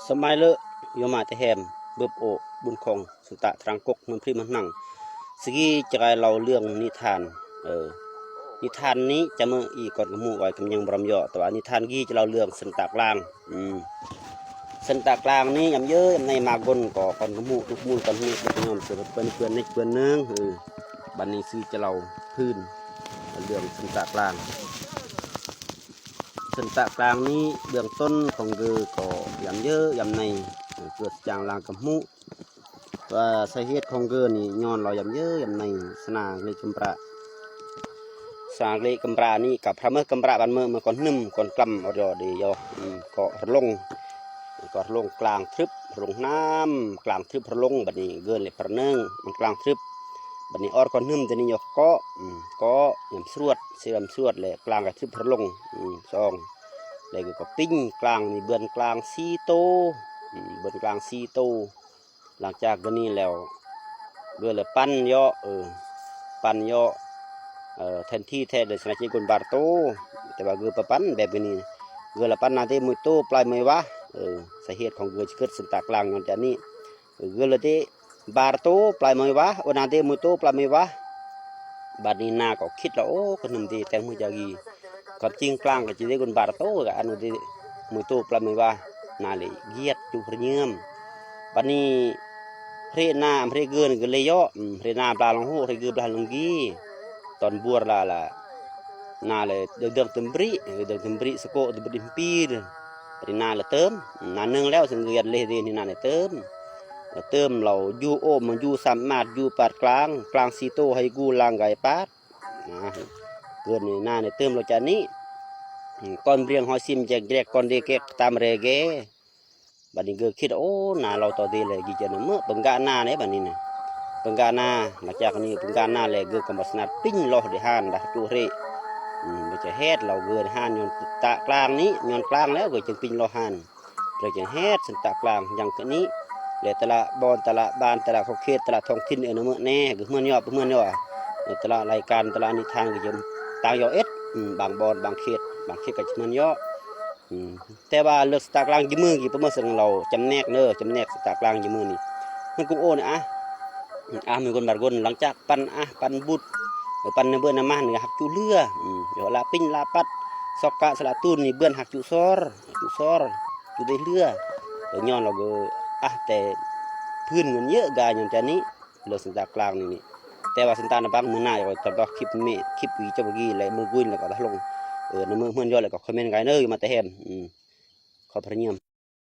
ສະໄໝເລີ ໂຍມາແຕະແຮມ ເບີບໂອ ບຸນຂອງ ສັນຕະຕຣາງກົກ ເມືອງພຣີມັນໜັງ ສະກີຈະກາຍເລົ່າເລື່ອງນິທານ ເອີ ນິທານນີ້ຈະເມີອີກກ່ອນກະໝູ່ໄວ້ກຳຍັງບໍ່ລຳເຍາະ ແຕ່ວ່ານິທານກີຈະເລົ່າເລື່ອງສັນຕະກລາງ ອືມ ສັນຕະກລາງນີ້ຍາມເຢີຍາມໃນມາກົນກໍກ່ອນກະໝູ່ທຸກໝູ່ກ່ອນໝູ່ກໍຍອມເສືອເພື່ອນເພື່ອນເນັກເພື່ອນເນີງ ເອີ ບັດນີ້ຊິຈະເລົ່າພື້ນເລື່ອງສັນຕະກລາງ ສັນຕະກລາງນີ້ເບື້ອງຕົ້ນຂອງເກີກໍຍາມເຢີຍາມໃນ ເກີດຈາງລາງກະໝູ່ ວ່າສາເຫດຂອງເກີນີ້ຍ້ອນລາວຍາມເຢີຍາມໃນສະໜາເລກຳປາ ສະໜາເລກຳປານີ້ກັບພະເມີກຳປາບ້ານເມີເມື່ອກ່ອນໜຶ່ມກ່ອນກຳເອົາດຽວເດຍ ເກາະຣະລົງ ເກາະຣະລົງກລາງທຶບ ຣະລົງນ້ຳກລາງທຶບ ຣະລົງ ບັດນີ້ເກີເລີຍປະເນີງມັນກລາງທຶບ ບັດນີ້ອອດກ່ອນໜຶ່ມແຕ່ນີ້ເກາະ ເກາະຍາມສວດ ເສຍາມສວດແລະກລາງກະທຶບ ຣະລົງ ສອງ ແລະກໍປິງກລາງນີ້ເບືອນກລາງສີ່ໂຕ ເບືອນກລາງສີ່ໂຕ ຫຼັງຈາກເກີນີ້ແລ້ວ ເກີເລີຍປັນເຍາະ ເອີ ປັນເຍາະ ເອີ ແທນທີ່ແທ້ເລີຍຊະນະເຈກຸນບາດໂຕ ແຕ່ວ່າເກີປະປັນແບບນີ້ ເກີລະປັນນາເຕມຸຍໂຕປລາຍເມຍວາ ເອີ ສາເຫດຂອງເກີຈະເກີດສັນຕະກລາງຍ້ອນຈາກນີ້ ເອີ ເກີເລີຍເຕບາດໂຕປລາຍເມຍວາ ໂອນາເຕມຸຍໂຕປລາຍເມຍວາ ບາດນີ້ນາກໍຄິດລະ ໂອ ກະໜຶ່ມເຕແຕ່ງມືຈາກີ ຄວາມຈິງກລາງກໍຈະໄດ້ກຸນບາດໂຕ ກະອະນຸເຕມຸຍໂຕປລາຍເມຍວາ ນາເລີຍກຽດຈຸເຣຍືມ ບັດນີ້ເຣນາເຣເກີນກໍເລີຍເຍາະ ເຣນາບລາລອງໂຮເຣເກີບລາລອງກີ ຕອນບວດລາລະ ນາເລີຍເດີງເຕີມບຣິ ເດີງເຕີມບຣິສະໂກເຕີມບຣິມປີ ປະຕິນາລະເຕີມ ນາໜຶ່ງແລ້ວ ສະເງືອນເລເດນິນາລະເຕີມ ເຕີມເຫຼົ່າຢູ່ໂອມ ຢູ່ສາມາດ ຢູ່ປາດກລາງ ກລາງສີໂຕ ໄຮກູລາງກາຍປາດ ນາ ເກີນນີ້ນານີ້ເຕີມໂລຈານີ້ ກ່ອນເບຍງຫອຍຊິມແຈກແຈກ ກ່ອນເດແກກຕາມເຣແກ ບັດນີ້ເກີດຄິດ ໂອ ນາເລົ່າຕໍ່ເດແລະ ກິຈະນະເມ ປຶງກະນາເດ ບັດນີ້ນະ ປຶງກະນາ ຫຼັງຈາກນີ້ປຶງກະນາແລະ ເກີດກຳມະສະໜາດປິງລໍເດຮານດາຈຸເຣ ອືມ ບໍ່ຈະແຮດເລົ່າເກີດຮານຍ້ອນຕະກລາງນີ້ ຍ້ອນກລາງແລ້ວ ເກີດຈຶ່ງປິງລໍຮານ ເກີດຈຶ່ງແຮດສັນຕະກລາງຢ່າງກະນີ້ ແລະ ແຕ່ລະບ່ອນ ແຕ່ລະບ້ານ ແຕ່ລະຂອບເຂດ ແຕ່ລະທ້ອງຖິ່ນ ເອີນະເມແນ່ ເກີດເໝືອນເຍາະ ເໝືອນເຍາະ ແຕ່ລະລາຍການ ແຕ່ລະນິທານ ກໍຈະຕ່າງເຍາະເອດ ອືມ ບາງບ່ອນ ບາງເຂດ ບາງເຂດກໍຈະເໝືອນເຍາະ ອືມ ແຕ່ວ່າເລື່ອງສະຕາກລາງຢູ່ມືກີ້ປະເມີສະເຮົາຈຳແນກເນີ ຈຳແນກສະຕາກລາງຢູ່ມືນີ້ ມັນກຸງໂອນອະ ອາ ມີຄົນບາດຄົນ ຫຼັງຈາກປັນອາ ປັນບຸດ ປັນນະເບີນະມານ ຮັກຈຸເຫຼືອ ອືມ ເວລາປິງລາປັດ ຊອກກະສະລະຕູນນີ້ເບືອນຮັກຈຸຊອລ ຈຸຊອລ ຈຸໄດ້ເຫຼືອ ກໍຍ້ອນລາວກໍ ອາ ແຕ່ພື້ນເງິນເຍອະກາຍ້ອນຈານີ້ ເລື່ອງສັນຕາກລາງນີ້ ແຕ່ວ່າສັນຕານະບັງມື້ໜ້າ ຈະເອົາຄລິບເມ ຄລິບວີຈະບໍ່ກີ້ ແລະ ມື້ກຸຍ ແລ້ວກໍລະລົງ ເອີ ໃນມື້ເຮືອນຢອດ ແລ້ວກໍຄອມເມັນກາຍເນີ ມາແຕ່ແຮມ ອືມ ຂໍພະຍາຍາມ.